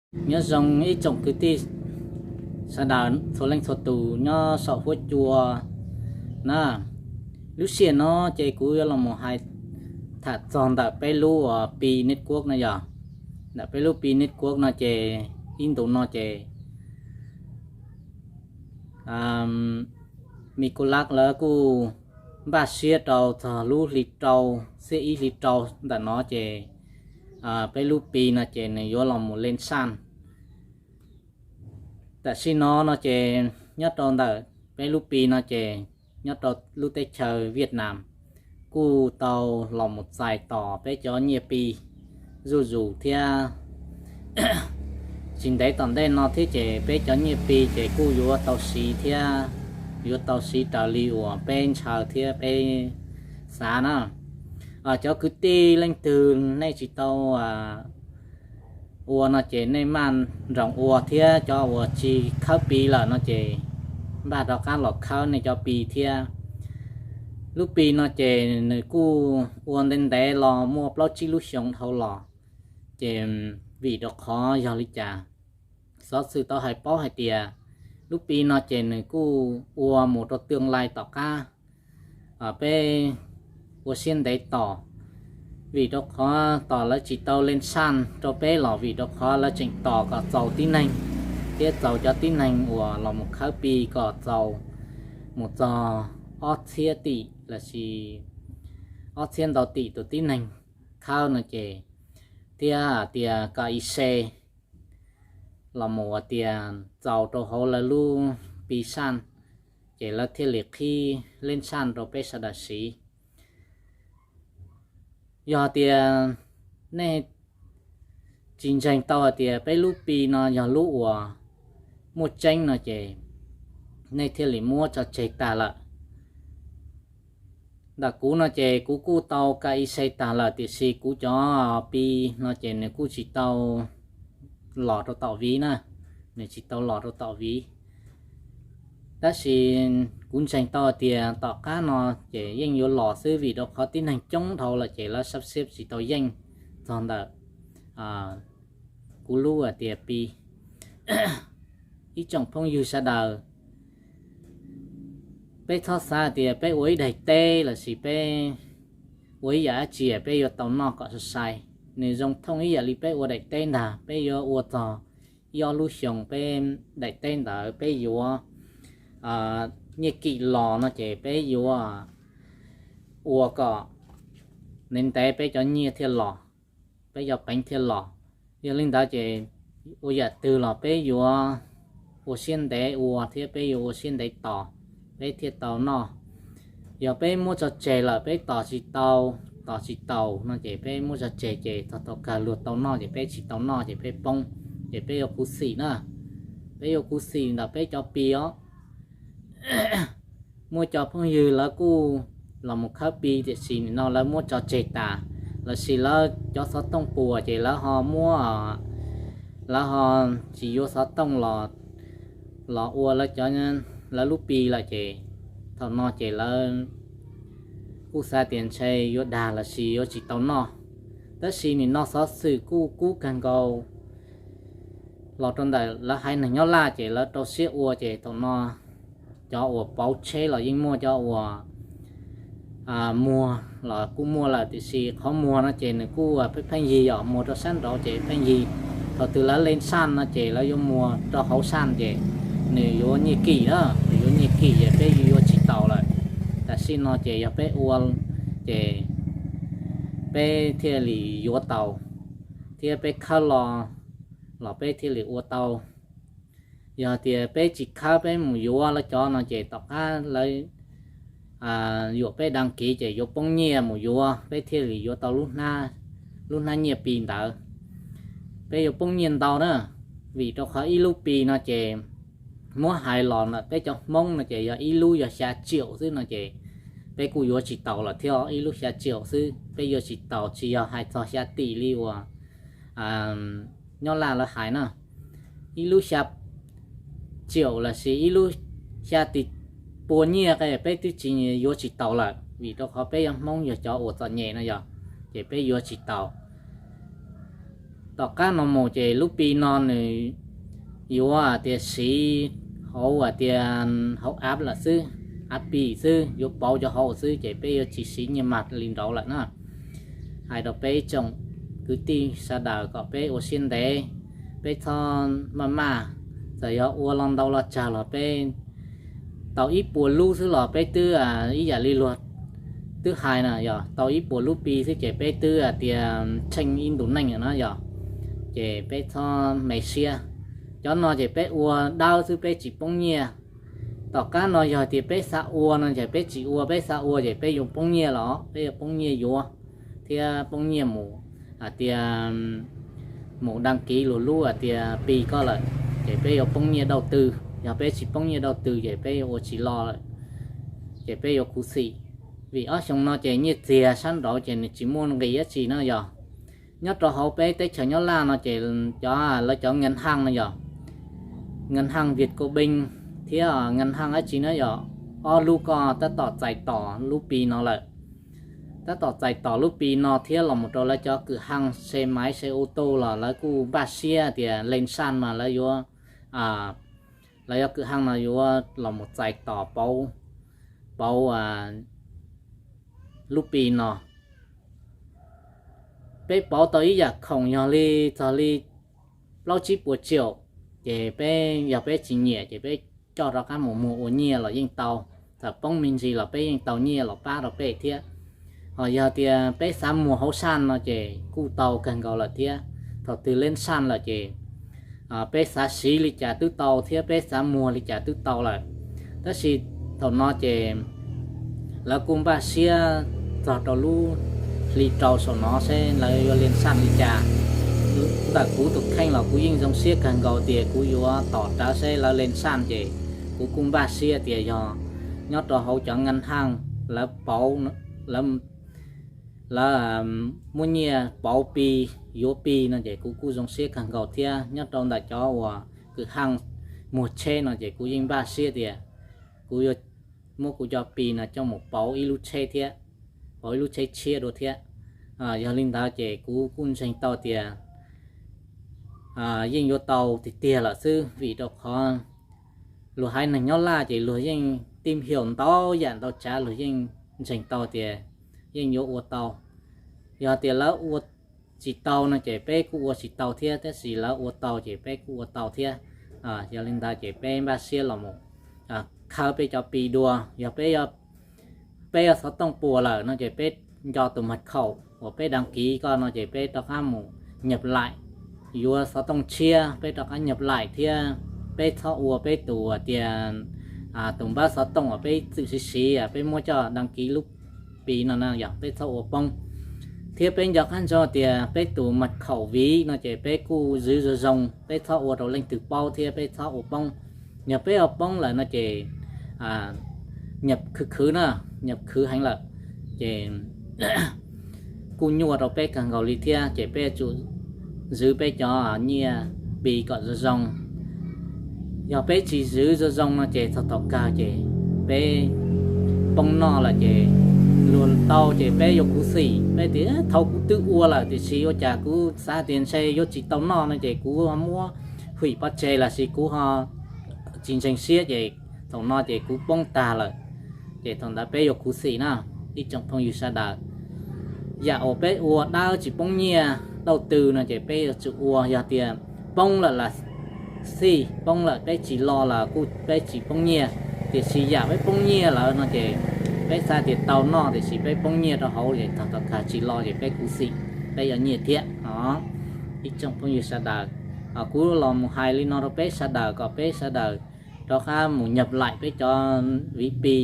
Nyob zoo ib tsoom kwv tij sawv daws txhua leej txhua tus nyob saum huab cua na. Lub sij hawm no ces kuv yuav los mus hais tham txog ntawm peb lub uas Pi Network no yog. Ntawm peb lub Pi Network no ces ib ntus no ces Micolac lawv kuj npaj siab rau txog lub hli rau, xiab ib hli rau ntawm no ces peb lub Pi no ces nws yuav los mus len saj. Tam sim no no ces nyob rau ntawm peb lub Pi no ces nyob rau lub teb chaws Vietnam kuj tau los mus txais tos peb cov nyiaj Pi zuj zus thiab. Tsis ntev tom ntej no thiab ces peb cov nyiaj Pi ces kuj yuav tau siv thiab, yuav tau siv raws li uas peb ntshaw thiab peb xav na. Cov kwv tij leej twg nej tsis tau ua no ces nej maj nroos ua thiab, cov uas tsis khawb Pi lawm no ces npaj rov qab los khawb nej cov Pi thiab. Lub Pi no ces nws kuj ua ntev ntev los muaj plaub tsib lub xyoo dhau los, ces vim rau qhov yog li cas, xov xwm tau hais paub hais tias lub Pi no ces nws kuj ua mus rau tương lai tom qab peb ua siab ntev tos, vim rau qhov tos lawv tsis tau len saj rau peb los vim rau qhov lawv tseem tos kom txaus tib neeg, thiab txaus cov tib neeg uas los mus khawb Pi kom txaus mus txog ob txhiab tim lossis ob txhiab ntau tim tus tib neeg khawb no ces, thiab hais tias KYC los mus hais tias txaus rau hauv lawv lub Pi saj, ces lawv thiaj li qhib len saj rau peb sawv daws siv. Yog tias nej tsis ntseeg tau hais tias peb lub Pi no yog lub uas muaj tseeb no ces nej thiaj li muab tso tseg tag lawm. Ntawm kuv no ces kuv kuj tau KYC tag lawm tiam sis kuv cov Pi no ces nws kuj tsis tau los rau tom vis na, nws tsis tau los rau tom vis. Tab sis kuv ntseeg tau tias tom qab no ces yeej yuav los xwb vim rau qhov tib neeg coob dhau lawm ces lawv sab xiab tsis tau yeej txog ntawm kuv lub hais tias Pi. Ib tsoom phooj ywg sawv daws, peb txhob xav tias peb ua ib daim teb lossis peb ua ib yam dab tsi peb yuav tau noj kom sai sai. Nws zoo thooj ib yam li peb ua daim teb ntag, peb yuav ua txog ib ob lub xyoo peb daim teb ntawd peb yuav nyiaj kim los no ces peb yuav ua kom ntev ntev peb cov nyiaj thiaj los, peb cov peev thiaj los. Yog li ntawd ces ua yam twg los peb yuav ua siab ntev ua thiab peb yuav ua siab ntev tos, peb thiaj tau noj. Yog peb muab tso tseg lawm peb tos tsis tau, tos tsis taus no ces peb muab tso tseg ces txog thaum kawg luag tau noj ces peb tsis tau noj ces peb poob, ces peb yuav khuv xim na. Peb yuav khuv xim ntawm peb cov Pi os. Muaj cov phooj ywg lawv kuj los mus khawb Pi tiam sis nim no lawv muab tso tseg tas, lossis lawv cov xov tooj puas ces lawv ho muab, lawv ho tsis yuav xov tooj los, los ua lawv cov, lawv lub Pi lawm ces thaum no ces lawv kuj xav tias ntshe yuav dag lossis yuav tsis tau noj. Tab sis nim no xov xwm kuj kub kawg nkaus los rau ntawm lawv haiv neeg nyob Laj ces lawv rau siab ua ces thaum no cov uas pauv tsheb los yeej muaj, cov uas muag los kuj muaj lawm tiam sis qhov muag no ces nws kuj pheej pheej yig, yog muag rau sab nraud ces pheej yig. Thaum twg lawv len saj no ces lawv yuav muag rau hauv saj ces nws yuav nyiaj kim na, nws yuav nyiaj kim ces peb yuav tsis taus lawm. Tam sim no ces yog peb ua ces peb thiaj li yuav tau, thiab peb khawb los los peb thiaj li ua tau. Yog tias peb tsis khawb peb mus yuav lawv cov no ces tom qab lawv yuam peb đăng ký ces yuav poob nyiaj mus yuav peb thiaj li yuav tau lub hnab nyiaj Pi ntawd. Peb yuav poob nyiaj ntau na, vim rau qhov ib lub Pi no ces muab hais los ntawm peb cov Hmoob no ces yog ib lub yog xya triệu xwb no ces peb kuj yuav tsis taus lawm thiab, ib lub xya triệu xwb peb yuav tsis taus, tsis yog hais txog xya tỷ li uas nyob Laj lawv hais na. Ib lub xya triệu lossis ib lub xya tỷ pua nyiaj peb twb tsis yuav tsis taus lawm vim rau qhov peb yog Hmoob yog cov uas txom nyem no yog, ces peb yuav tsis taus. Tom qab no mus ces lub Pi no nws yuav hais tias siv hauv hais tias hauv app lawm xwb, app Pi xwb, yuav pauv cov hauv xwb ces peb yuav tsis siv nyiaj mas li nraud lawm na. Hais rau peb tsoom kwv tij sawv daws kom peb ua siab ntev, peb txhob maj maj, txawm yog ua los ntau los tsawg los peb tau ib puas lub xwb los peb twb ib yam li luag twb hais na yog tau ib puas lub Pi xwb ces peb twb hais tias tsheej ib ntus neej na yog. Ces peb txhob me siab, cov no ces peb ua dawb xwb peb tsis poob nyiaj. Tom qab no yog tias peb xav ua no ces peb tsis ua, peb xav ua ces peb yuav poob nyiaj los peb yuav poob nyiaj yuav thiab poob nyiaj mus hais tias mus đăng ký luag lub hais tias Pi ko lawm, ces peb yuav poob nyiaj đầu tư. Yog peb tsis poob nyiaj đầu tư ces peb yuav ua tsis lo lawm, ces peb yuav khuv xim. Vim ob xyoo no ces nyiaj txiag sab nraud ces nws tsis muaj nqis dab tsi no yog. Nyob rau hauv peb teb chaws Nyab Laj no ces cov lawv cov ngân hàng no yog ngân hàng Vietcombank thiab ngân hàng dab tsi no yog ob lub ko tab tom txais tos lub Pi no lawm. Tab tom txais tos lub Pi no thiab los mus rau lawv cov kwm haj xe máy xe ô tô los lawv kuj npaj siab tias lên sàn mas lawv yuav, lawv cov kwm haj no yuav los mus txais tos pauv, pauv lub Pi no. Peb pauv tau ib yam khoom yog li txog li plaub tsib puas triệu, ces peb yog peb tsis nyiam ces peb coj rov qab mus muag ua nyiaj los yeej tau. Txawm poob me ntsis los peb yeej tau nyiaj los pab rau peb thiab. Ho yog tias peb xav muag hauv sàn no ces kuj tau kawg nkaus lawm thiab. Thaum twg lên sàn lawm ces peb xav siv li cas twb tau thiab peb xav muag li cas twb tau lawm. Tab sis thaum no ces lawv kuj npaj siab txog rau lub hli rau saum no seb lawv yuav lên sàn li cas. Ntawm kuv tus kheej los kuv yeej zoo siab kawg nkaus tias kuv yuav tos rawv seb lawv lên sàn ces kuv kuj npaj siab tias yog nyob rau hauv cov ngân hàng lawv pauv, lawv muab nyiaj pauv Pi, yuav Pi no ces kuv kuj zoo siab kawg nkaus thiab. Nyob rau ntawm cov uas kwm haj muag tsheb no ces kuv yeej npaj siab tias kuv yuav muab kuv cov Pi no coj mus pauv ib lub tsheb thiab, pauv ib lub tsheb tshiab dua thiab. Yog li ntawd ces kuv kuj ntseeg tau tias yeej yuav tau tiag tiag lawm xwb, vim rau qhov luag haiv neeg nyob Laj ces luag yeej tìm hiểu ntau yam ntau tsav, luag yeej ntseeg tau tias yeej yuav ua tau. Yog tias lawv ua tsis tau no ces peb kuj ua tsis tau thiab, tab sis lawv ua tau ces peb kuj ua tau thiab. Yog li ntawd ces peb npaj siab los mus khawb peb cov Pi dua. Yog peb, peb yuav xov tooj puas lawm no ces peb nco tus mật khẩu uas peb đăng ký ko no ces peb rov qab mus nhập lại, yuav xov tooj tshiab peb rov qab nhập lại thiab. Peb txhob ua peb tus tias tus npawb xov tooj uas peb txwm siv siv peb muab coj đăng ký lub Pi no na yog peb txhob ua poob. Thiab peb nco qab ntsoov tias peb tus mật khẩu ví no ces peb kuj zwv zoo zoo, peb txhob ua rau leej twg paub thiab peb txhob ua poob. Yog peb ua poob lawm no ces nyam khwv khwv na, nyam khwv heev lawm ces kuj nyuaj rau peb kawg nkaus li thiab, ces peb yuav tsum zwv peb cov nyiaj Pi kom zoo zoo. Yog peb tsis zwv zoo zoo no ces txog tom kawg ces peb poob noj lawm ces luag tau ces peb yuav khuv xim, peb tias thaum kuv twb ua lawm tiam sis ua cas kuv xav tias ntshe yuav tsis tau noj no ces kuv ho muab hwm pov tseg lossis kuv ho tsis ntseeg siab ces thaum no ces kuv poob tag lawm. Ces thaum ntawd peb yuav khuv xim na, ib tsoom phooj ywg sawv daws. Yam uas peb ua dawb tsis poob nyiaj đầu tư no ces peb yuav tsum ua, yog tias poob lawm los xij, poob lawm peb tsis lo los kuj peb tsis poob nyiaj. Tiam sis yam peb poob nyiaj lawm no ces peb xav tias tau noj tiam sis peb poob nyiaj rau hauv ces txog tom kawg tsis lo ces peb khuv xim, peb yuav nyiaj thiab no. Ib tsoom phooj ywg sawv daws, kuv los mus hais li no rau peb sawv daws kom peb sawv daws rov qab mus nhập lại peb cov ví Pi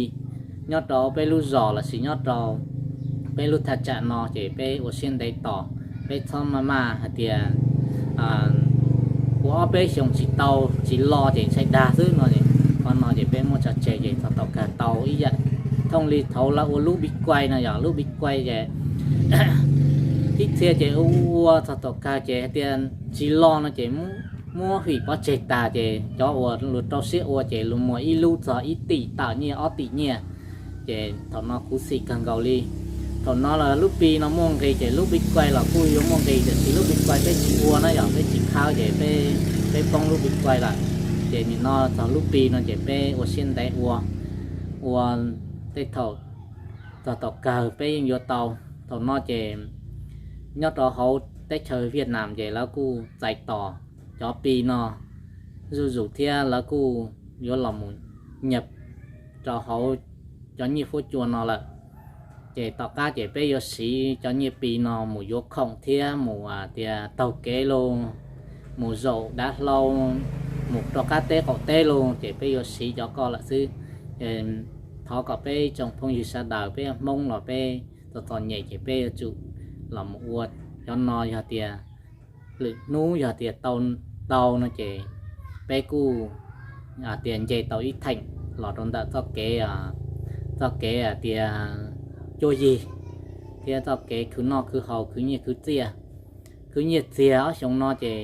nyob rau peb lub zos lossis nyob rau peb lub thaj tsam no ces peb ua siab ntev tos, peb txhob maj maj hais tias ua ob peb xyoos tsis tau, tsis lo ces ntshai dag xwb no. Qhov no ces peb muab tso tseg ces txog tom kawg tau ib yam thooj li thaum lawv ua lub Bitcoin no yog lub Bitcoin ces ib txhia ces ua txog tom kawg ces hais tias tsis lo no ces muab hwm pov tseg tag ces cov uas luag rau siab ua ces luag muag ib lub txog ib tim tawm nyiaj ob tim nyiaj. Ces thaum no khuv xim kawg nkaus li. Thaum no los lub Pi no muaj nqis ces lub Bitcoin los kuj yuav muaj nqis, tiam sis lub Bitcoin peb tsis ua na, yog peb tsis khawb ces peb poob lub Bitcoin lawm. Ces nim no txog lub Pi no ces peb ua siab ntev ua, ua tej thaum txog tom kawg peb yeej yuav tau. Thaum no ces nyob rau hauv teb chaws Vietnam ces lawv kuj txais tos cov Pi no zuj zus thiab lawv kuj yuav los mus nyaj rau hauv cov nyiaj fuab cua no lawm. Ces tom qab ces peb yuav siv cov nyiaj Pi no mus yuav khoom thiab mus tias taug kev los, mus zaum dav hlau, mus rau qab teb qaum teb los ces peb yuav siv cov ko lawm xwb. Thov kom peb tsoom phooj ywg sawv daws, peb Hmoob los peb txom txom nyem ces peb yuav tsum los mus ua cov no. Yog tias lwm hnub yog tias tau, tau no ces peb kuj tias nce tau ib theem los rau ntawm txoj kev, txoj kev tias cuab yig thiab txoj kev khwv noj khwv haus, khwv nyiaj khwv txiaj. Khwv nyiaj txiag ob xyoo no ces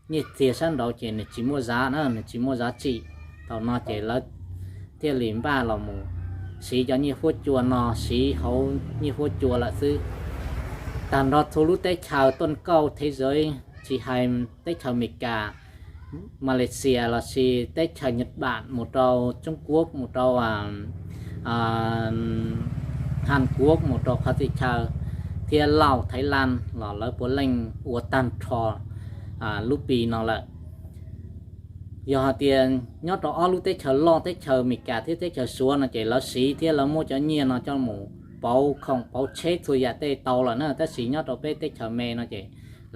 nyiaj txiag sab nraud ces nws tsis muaj zav na, nws tsis muaj zav tsim. Thaum no ces lawv thiaj li npaj los mus siv cov nyiaj fuab cua no, siv hauv nyiaj fuab cua lawm xwb. Tag nrho txhua lub teb chaws tuaj kauj thev zawv, tsis hais teb chaws Amelikas, Malaysia lossis teb chaws Nhật Bản mus rau Trung Quốc, mus rau Hàn Quốc, mus rau qhov txhia chaw, thiab Laos, Thái Lan los lawv puav leej ua tag nrho lub Pi no lawm. Yog hais tias nyob rau ob lub teb chaws loj, teb chaws Amelikas thiab teb chaws Suav no ces lawv siv thiab lawv muab cov nyiaj no coj mus pauv khoom pauv tsheb txhua yam tej tau lawm na, tab sis nyob rau peb teb chaws me no ces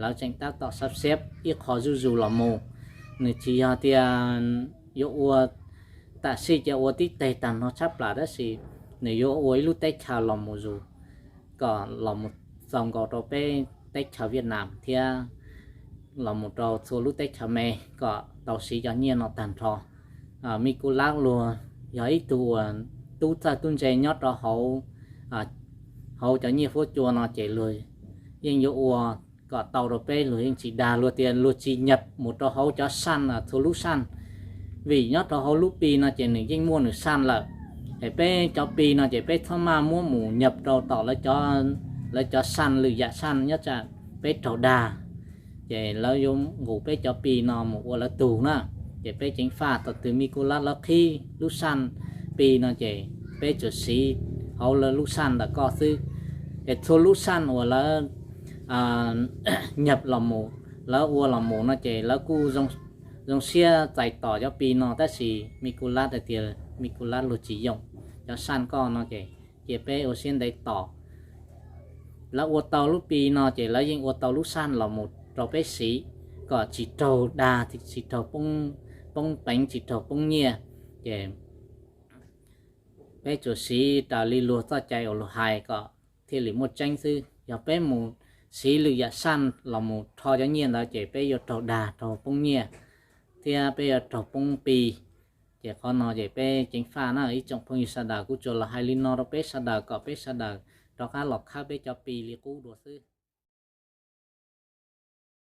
lawv tseem tab tom sab xeb ib qho zuj zus los mus. Nws tsis yog tias yuav ua tam sim cia ua tib teg tag nrho tshab plaws, tab sis nws yuav ua ib lub teb chaws los mus zus, kom los mus txaus nkaus rau peb teb chaws Vietnam thiab los mus rau txhua lub teb chaws me kom tau siv cov nyiaj no tag nrho. Nicolas luag yog ib tug uas tub txawj tub ntse nyob rau hauv, hauv cov nyiaj fuab cua no ces luag yeej yuav ua kom tau rau peb, luag yeej tsis dag luag tias luag tsis nyaj mus rau hauv cov saj txhua lub saj. Vim nyob rau hauv lub Pi no ces nws yeej muaj nws saj lawm. Es peb cov Pi no ces peb txhob maj muab mus nyaj rau tom lawv cov saj, lwm yam saj, nyob tsam peb raug dag ces lawv yuav nqus peb cov Pi no mus ua lawv tug na. Ces peb ceev faj thaum twg Nicolas lawv qhib lub saj Pi no ces peb tsuas siv hauv lawv lub saj ntawm ko xwb. Es txhua lub saj uas lawv nyaj los mus, lawv ua los mus no ces lawv kuj zoo siab txais tos cov Pi no, tab sis Nicolas hais tias Nicolas luag tsis yoom cov saj ko no ces cia peb ua siab ntev tos. Lawv ua tau lub Pi no ces lawv yeej ua tau lub saj los mus rau peb siv kom tsis raug dag, tsis raug poob peev, tsis raug poob nyiaj. Ces peb tsuas siv raws li luag txoj cai uas luag hais kom thiaj li muaj tseeb xwb. Yog peb mus siv lwm yam saj los mus rho cov nyiaj ntawd ces peb yuav raug dag, raug poob nyiaj thiab peb yuav raug poob Pi. Ces qhov no ces peb ceev faj na. Ib tsoom phooj ywg sawv daws, kuv tsuas los hais li no rau peb sawv daws kom peb sawv daws rov qab los khawb peb cov Pi li qub dua xwb.